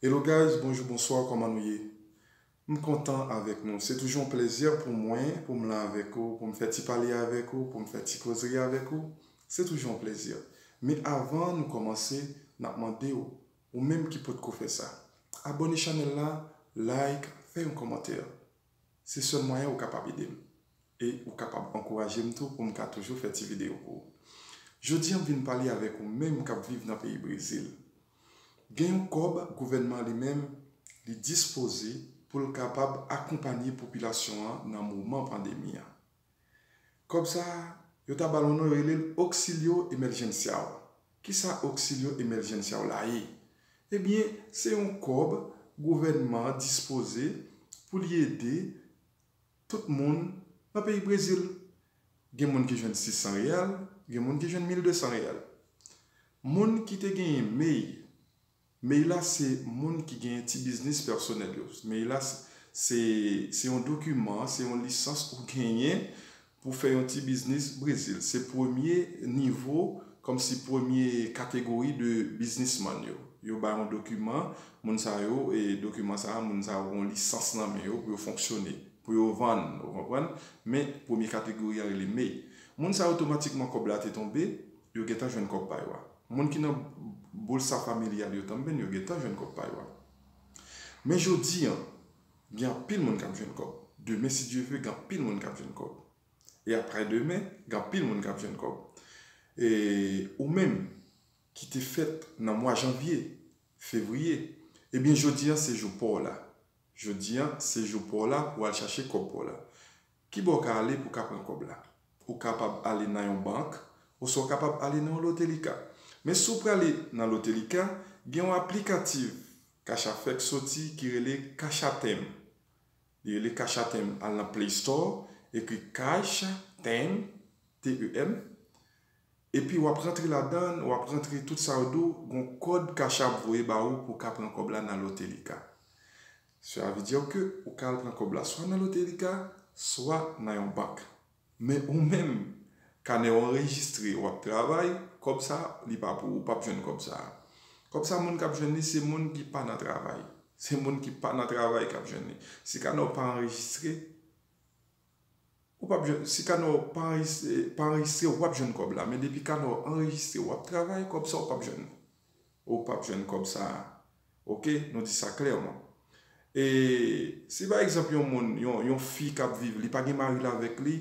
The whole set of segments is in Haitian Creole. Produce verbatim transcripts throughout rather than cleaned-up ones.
Hello guys, bonjou, bonswa, kòman nou ye? M kontan avèk nou. Se toujou yon plezi pou mwen, pou m la avèk ou, pou m fè ti pale avèk ou, pou m fè ti kozri avèk ou. Se toujou yon plezi. Men avan nou kòmanse, n ap mande w, ou menm ki potko fè sa, abòne chanèl la, like, fè yon kòmantè. Se sèl mwayen ou kapab ede m. E ou kapab ankouraje m tou pou m ka toujou fè ti videyo pou ou. Jodi a, m vin pale avèk ou menm k ap viv nan peyi Brezil. Gen yon kòb gouvènman an li menm, li dispoze pou l kapab akonpanye popilasyon an nan moman pandemi an. Kòb sa a, yo ta ba l yon non, yo rele l Auxílio Emergencial. Kisa Auxílio Emergencial la ye? Ebyen, se yon kòb gouvènman an dispoze pou li ede tout moun nan peyi Brezil. Gen moun ki jwenn sis san reyal, gen moun ki jwenn mil de san reyal. Moun ki te genyen mei, mei la se moun ki genyen ti biznis pèsonèl yo. Mei la se, se, se yon dokiman, se yon lisans ou genyen pou fè yon ti biznis Brezil. Se premye nivo, kòmsi premye kategori de biznismann yo. Yo bay yon dokiman, moun sa yo, e dokiman sa a, moun sa yo gen yon lisans nan men yo pou yo fonksyone, pou yo vann, ou konprann? Men premye kategori a rele mei. Moun sa yo otomatikman kòb la te tonbe, yo gentan jwenn kòb pa yo a. Moun ki nan bolsa familial yo tanben, yo gentan jwenn kòb pa yo a. Men jodi a, gen anpil moun k ap jwenn kòb. Demen, si Dye vle, gen anpil moun k ap jwenn kòb. E aprè demen, gen anpil moun k ap jwenn kòb. E ou menm ki te fèt nan mwa janvye, fevriye, ebyen jodi a se jou pa w la. Jodi a se jou pa w la pou w al chache kòb pa w la. Kibò w ka ale pou w ka pran kòb la? Ou kapab ale nan yon bank, oswa w kapab ale nan yon lotelika. Men si w prale nan lotelika, gen yon aplikatif Caixa Tem k soti ki rele Caixa Tem. Li rele Caixa Tem, al nan Play Store, ekri Caixa Tem, T E M, epi w ap rantre ladan, w ap rantre tout sa yo di w, gon kòd Caixa ap voye ba ou pou w ka pran kòb la nan lotelika. Sa vle di ke ou ka al pran kòb la swa nan lotelika, swa nan yon bank. Men ou menm, kanè w anrejistre, w ap travay, kòb sa, li pa pou ou, w p ap jwenn kòb sa. Kòb sa, moun k ap jwenn li, se moun ki pa nan travay. Se moun ki pa nan travay k ap jwenn li. Si kanè w pa anrejistre, ou p ap jwenn, si kanè w pa anrejistre, pa anrejistre, w ap jwenn kòb la. Men depi kanè w anrejistre, w ap travay, kòb sa, w p ap jwenn li. Ou p ap jwenn kòb sa a. Oke? Nou di sa klèman. E si pa egzanp yon moun, yon, yon fi k ap viv, li pa gen mari l avèk li,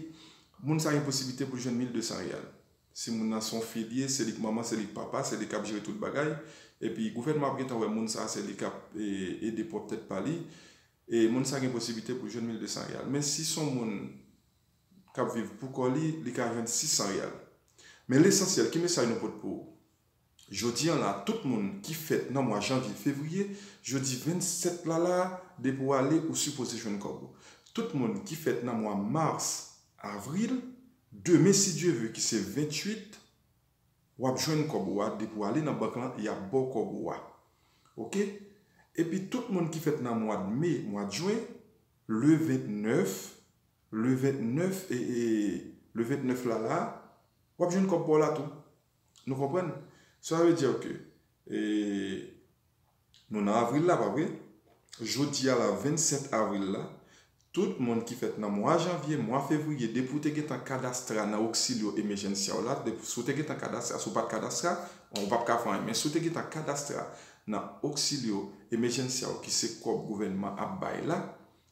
moun sa gen posiblite pou l jwenn mil de san reyal. Si moun nan se yon fi l ye, se li k manman, se li k papa, se li k ap jere tout bagay. Epi gouvènman ap gentan wè moun sa a, se li k ap, e, ede pwòp tèt pa li. E moun sa gen posiblite pou l jwenn mil de san reyal. Men si se yon moun k ap viv pou kò li, li ka jwenn sis san reyal. Men lesansyèl, ki mesaj nou pote pou ou? Jodi a la, tout moun ki fèt nan mwa janvye, fevriye, jodi vennsèt la la, depi w ale, ou sipoze jwenn kòb ou. Tout moun ki fèt nan mwa mas, avril, demen, si Dye vle, ki se venntuit, w ap jwenn kòb ou a, depi w ale nan bank lan, y ap ba w kòb ou a. Oke? Epi tout moun ki fèt nan mwa de me, mwa de jen, le vennèf, le vennèf, e, e, le vennèf la la, w ap jwenn kòb pa w la tou. Nou konprann? Sa vle di ke, e, nou nan avril la, pa vre? Jodi a la, vennsèt avril la, tout moun ki fèt nan mwa janvye, mwa fevriye, depi w te gentan kadastre nan Auxílio Emergencial la, depi si w te gentan kadastre, si w pa t kadastre, ou p ap ka fè anyen. Men si w te gentan kadastre nan Auxílio Emergencial, ki se kòb gouvènman ap bay la,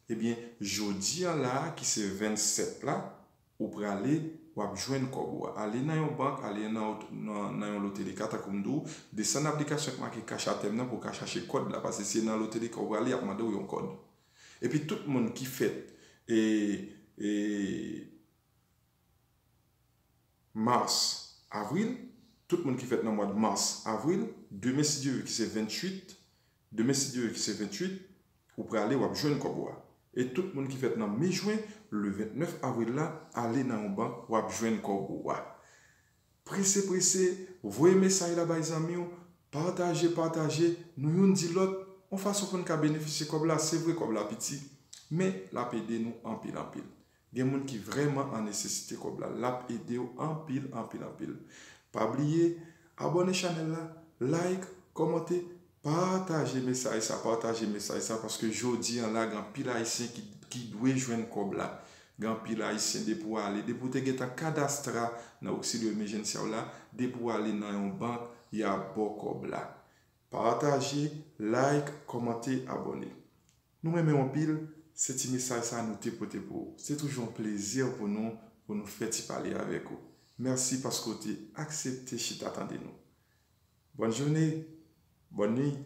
ebyen, jodi a la, ki se vennsèt la, ou prale, w ap jwenn kòb ou a. Ale nan yon bank, ale nan, nan, nan yon lotelika, tankou m di w, desann aplikasyon k make Caixa Tem nan pou w ka chache kòd la, paske si se nan lotelika ou prale, y ap mande w yon kòd. Epi tout moun ki fèt, e, e, mas, avril, tout moun ki fèt nan mwa de mas, avril, demen, si Dye vle, ki se venntuit, demen, si Dye vle, ki se venntuit, ou prale, w ap jwenn kòb ou a. E tout moun ki fèt nan me, jen, le vennèf avril la, ale nan yon bank, w ap jwenn kòb ou a. Prese, prese, voye mesaj la bay zanmi w, pataje, pataje, nou youn di lòt, yon fason pou n ka benefisye kòb la. Se vre, kòb la piti, men l ap ede nou anpil, anpil. Gen moun ki vrèman an nesesite kòb la. L ap ede w anpil, anpil, anpil. Pa bliye, abòne chanèl la, like, kòmante, Pataje mesaj sa, pataje mesaj sa, paske jodi an la, gen anpil Ayisyen ki, ki dwe jwenn kòb la. Gen anpil Ayisyen, depi w ale, depi w te gentan kadastre nan Auxilio Emergencia w la, depi w ale nan yon bank, y ap ba w kòb la. Pataje, like, kòmante, abòne. Nou renmen w anpil, se ti mesaj sa nou te pote pou ou. Se toujou yon plezi pou nou, pou nou fè ti pale avèk ou. Mèsi paske w te aksepte chita tande nou. Bonne journée, bonne nuit,